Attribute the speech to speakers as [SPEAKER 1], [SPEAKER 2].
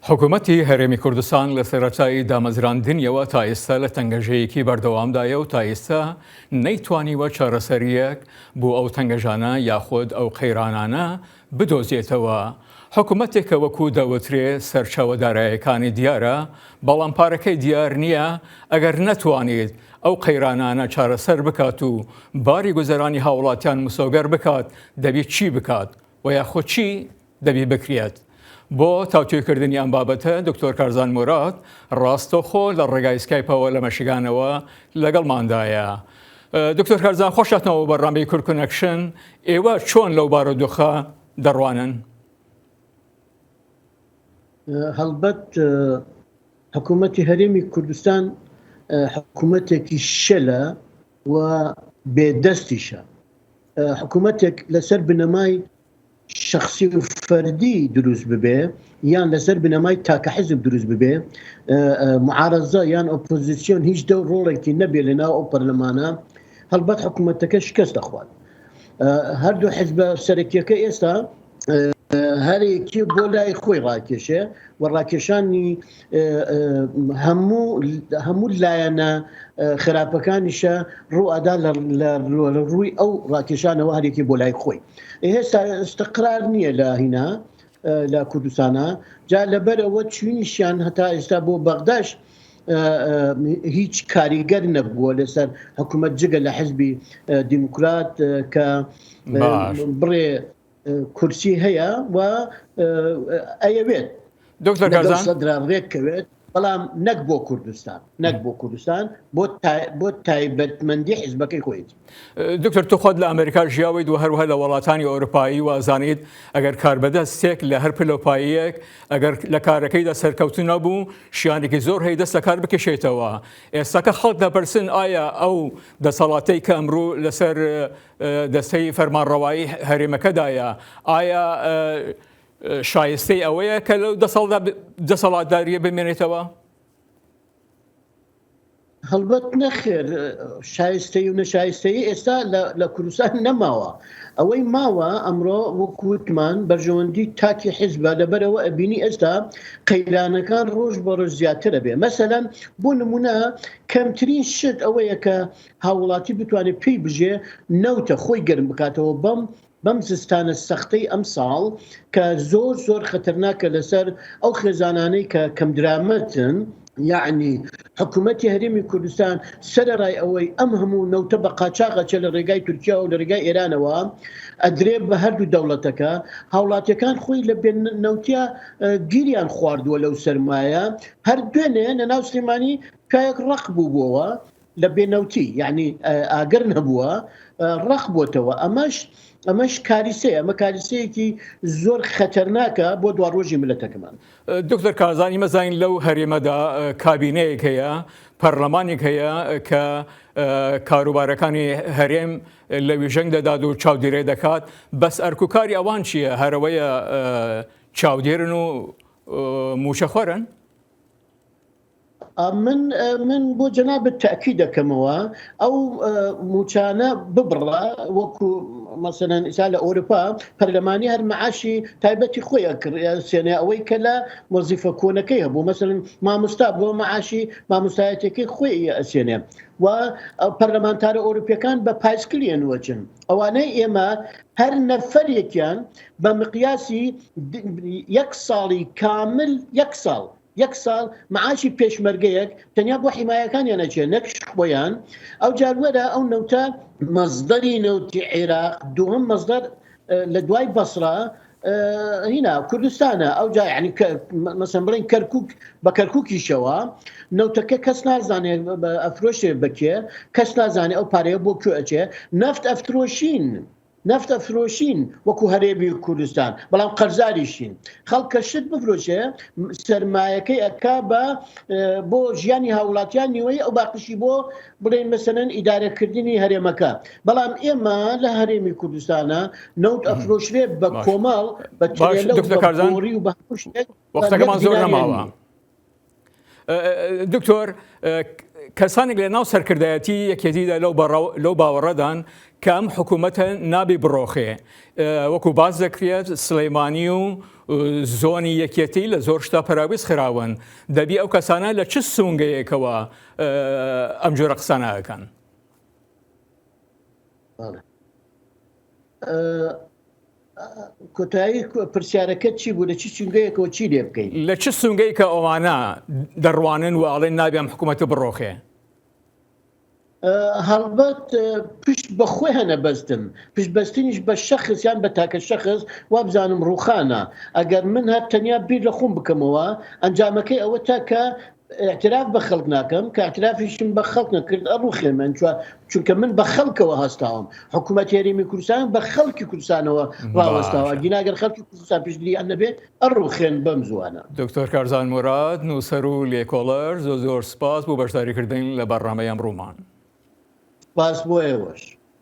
[SPEAKER 1] حکومەتی هەرێمی کوردستان لە سەرەتای دامەزراندنیەوە تا ئێستا لە تەنگەژەیەکی بەردەوامدایە و تا ئێستا نەیتوانیوە چارەسەرییەک بۆ ئەو تەنگەژانە یاخود ئەو قەیرانانە بدۆزێتەوە. حکومەتێک کە وەکو دەوترێ سەرچاوە دارایەکانی دیارە، بەڵام پارەکەی دیار نییە، ئەگەر نەتوانیت ئەو قەیرانانە چارەسەر بکات و باری گوزەرانی هاوڵاتیان مسۆگەر بکات دەبی چی بکات و یاخود چی دەبی بکرێت؟ بۆ تاوتوێکردنی ئەم بابەتە دکتۆر کارزان موراد ڕاستەوخۆ لە ڕێگای سکایپەوە لە مەشیگانەوە لەگەڵماندایە. دکتۆر کارزان خۆشاتنەوە بەرنامەی کورد کۆنەکشن، ئێوە چۆن لەو بارودۆخە دەڕوانن؟
[SPEAKER 2] هەڵبەت حکوومەتی هەرێمی کوردستان حکوومەتێکی شەلە و بێدەستیشە. حکوومەتێک لەسەر بنەمای شەخسی و فەردی دروست ببێ یان لەسەر بنەمای تاکە حزب دروست ببێ، معارەزە یان ئۆپۆزیسیۆن هیچ دەور ڕۆڵێکی نەبێ لە ناو ئەو پەرلەمانە، هەڵبەت حکوومەتەکە شکست دەخوات. هەردوو حزبە سەرەکیەکە ئێستا هەرێکی بۆ لای خۆی ڕاکێشێ و ڕاکێشانی هەموو هەموو لایەنە خراپەکانیشە ڕوئەدا لە ڕووی ئەو ڕاکێشانەوە هەرێکی بۆ لای خۆی هێستا استقرار نییە لە هینا لە کوردستانە جا لەبەرەوە چوینیشیان هەتا ئێستا بۆ بەغداش هیچ کاریگەر نەبووە لەسەر حکوومەت جگە لە حزبی دیموکرات کە بڕێ کورسی هەیە و ئەیەوێت
[SPEAKER 1] دکتۆر کارزان
[SPEAKER 2] سەدرا ڕێککەوێت بەڵام نەک بۆ کوردستان نەک بۆ کوردستان بۆ بۆ تایبەتمەندی حزبەکەی خۆیت.
[SPEAKER 1] دکتۆر تۆ خۆت لە ئەمریکا ژیاویت و هەروەها لە وڵاتانی ئەوروپایی وازانیت ئەگەر کاربەدەستێک لە هەر پلەپاییەک ئەگەر لە کارەکەیدا سەرکەوتو نەبوو شیانێکی زۆر هەیە دەست لە کار بکێشێتەوە ئێستاکە خەڵک دەپرسن ئایا ئەو دەسەڵاتەی کە ئەمڕۆ لەسەر دەستەی فەرمانڕەوایی هەرێمەکەدایە ئایا شایستەی ئەوەیە کە لەو دەسەڵاتداریە بمێنێتەوە؟
[SPEAKER 2] هەڵبەت نەخێر شایستەی و نەشایستەیی ئێستا لە کوردستان نەماوە ئەوەی ماوە ئەمڕۆ وەکوتمان بەرژەوەندی تاکی حیزبە لەبەرەوە ئەبینی ئێستا قەیرانەکان ڕۆژ بە ڕۆژ زیاترە بێ مەسەلەن بۆ نمونە کەمترین شت ئەوەیە کە هاوڵاتی بتوانێت پێی بژێ نەوتە خۆی گەرم بکاتەوە بەم بەم زستانە سەختەی ئەمساڵ کە زۆر زۆر خەتەرناکە لەسەر ئەو خێزانانەی کە کەمدرامەتن، یەعنی حکومەتی هەرێمی کوردستان سەرەڕای ئەوەی ئەم هەموو نەوتە بە قاچاغ ئەچێ لە ڕێگای تورکیا و لە ڕێگای ئێرانەوە ئەدرێ بە هەردوو دەوڵەتەکە، هاوڵاتیەکان خۆی لە بێ نەوتیا گیریان خواردووە لەو سەرمایە، هەر دوێنێ لە ناو سلێمانی پیاوێک ڕەق بووبووەوە لە بێ نەوتی یعنی ئاگر نەبووە ڕەق بۆتەوە ئەمەش ئەمەش کاریسەیە ئەمە کاریسەیەکی زۆر خەتەرناکە بۆ دواڕۆژی ملەتەکەمان.
[SPEAKER 1] دکتۆر کارزان ئیمە زانین لەو هەرێمەدا کابینەیەک هەیە پەرلەمانێک هەیە کە کاروبارەکانی هەرێم لە ویژەنگ دەدات و چاودێرێ دەکات بەس ئەرکوکاری ئەوان چییە هەرەوەیە چاودێرن و موچەخۆرن؟
[SPEAKER 2] من من بۆ جەنابت تەئکید دەکەمەوە ئەو موچانە ببڕە وەکو مەسەلەن ئیسا لە ئەوروپا پەرلەمانی هەر معاشی تایبەتی خۆی ئەکڕێ ئەوەی کە لە وەزیفە کۆنەکەی هەبوو مەسەلەن مامۆستا بۆ معاشی مامۆستایەتەکەی خۆی ئەسێنێ و پەرلەمانتارە ئەوروپیەکان بە پایسکلی ئەنوەچن ئەوانەی ئێمە هەر نەفەرێکیان بە مقیاسی یەک ساڵی کامل یەک ساڵ یەک ساڵ معاشی پێشمەرگەیەک تەنیا بۆ حیمایەکانیان ئەچێ نەک خۆیان ئەو جار وەرە ئەو نەوتە مەزدەری نەوتی عێراق دووهەم مەزدەر لە دوای بەسرە هینا کوردستانە ئەو جا یعنی مەسەن بڵین کەرکک بە کەرککیشەوە نەوتەکە کەس نازانێت ئەفرۆشێ بەکێ کەس نازانێت ئەو پارەیە بۆ کوێ ئەچێ نەفت ئەفرۆشین نەفت ئەفرۆشین وەکو هەرێمی کوردستان بەڵام قەرزاریشین خەڵک کە شت بفرۆشێ سەرمایەکەی ئەکا بە بۆ ژیانی هاوڵاتیان نیوەی ئەو باقیشی بۆ بڵێن مەسەلەن ئیدارەکردنی هەرێمەکە بەڵام ئێمە لە هەرێمی کوردستانە نەوت ئەفرۆشرێ بە کۆمەڵ بە ترێلە و بە بۆڕی و بە هەموو شتێک
[SPEAKER 1] وەختەکەمان زۆر نەماوە. دکتۆر. کەسانێک لە ناو سەرکردایەتی یەکێتیدا لەو باوەڕەدان کە ئەم حکوومەتە نابی بڕۆخێ وەکو باس دەکرێت سلەیمانی و زۆنی یەکێتی لە زۆر شتا پەراویز خراون دەبی ئەو کەسانە لە چ سونگەیەکەوە ئەم جۆرە قسانە ئەکەن؟
[SPEAKER 2] کۆتایی پرسیارەکە چی بوو لە چی سونگەیەکەوە چی لێ بکەین؟
[SPEAKER 1] لە چ سونگەی کە ئەوانە دەڕوانن و ئاڵێن نابێ ئەم حکوومەتە بڕۆخێ؟
[SPEAKER 2] هەڵبەت پشت بە خۆیان ئەبەستن، پشت بەستنیش بە شەخس یان بە تاکە شەخس وابزانم ڕووخانە، ئەگەر من هەر تەنیا بیر لە خۆم بکەمەوە ئەنجامەکەی ئەوەتە کە ئیعتراف بە خەڵک ناکەم، کە ئیعترافیشم بە خەڵک نەکرد ئەڕوخێم، چونکە من بە خەڵکەوە هەستاوم، حکوومەتی هەرێمی کوردستان بە خەڵکی کوردستانەوە ڕاوەستاوە، ئەگینا گەر خەڵکی کوردستان پشتگیریان نەبێت ئەڕوخێن بەم زووانە.
[SPEAKER 1] دکتۆر کارزان موراد، نووسەر و لێکۆڵەر، زۆر زۆر سپاس بۆ بەشداریکردن لە بەرنامەی ئەمڕۆمان.
[SPEAKER 2] سپاس بۆ ئێوەش.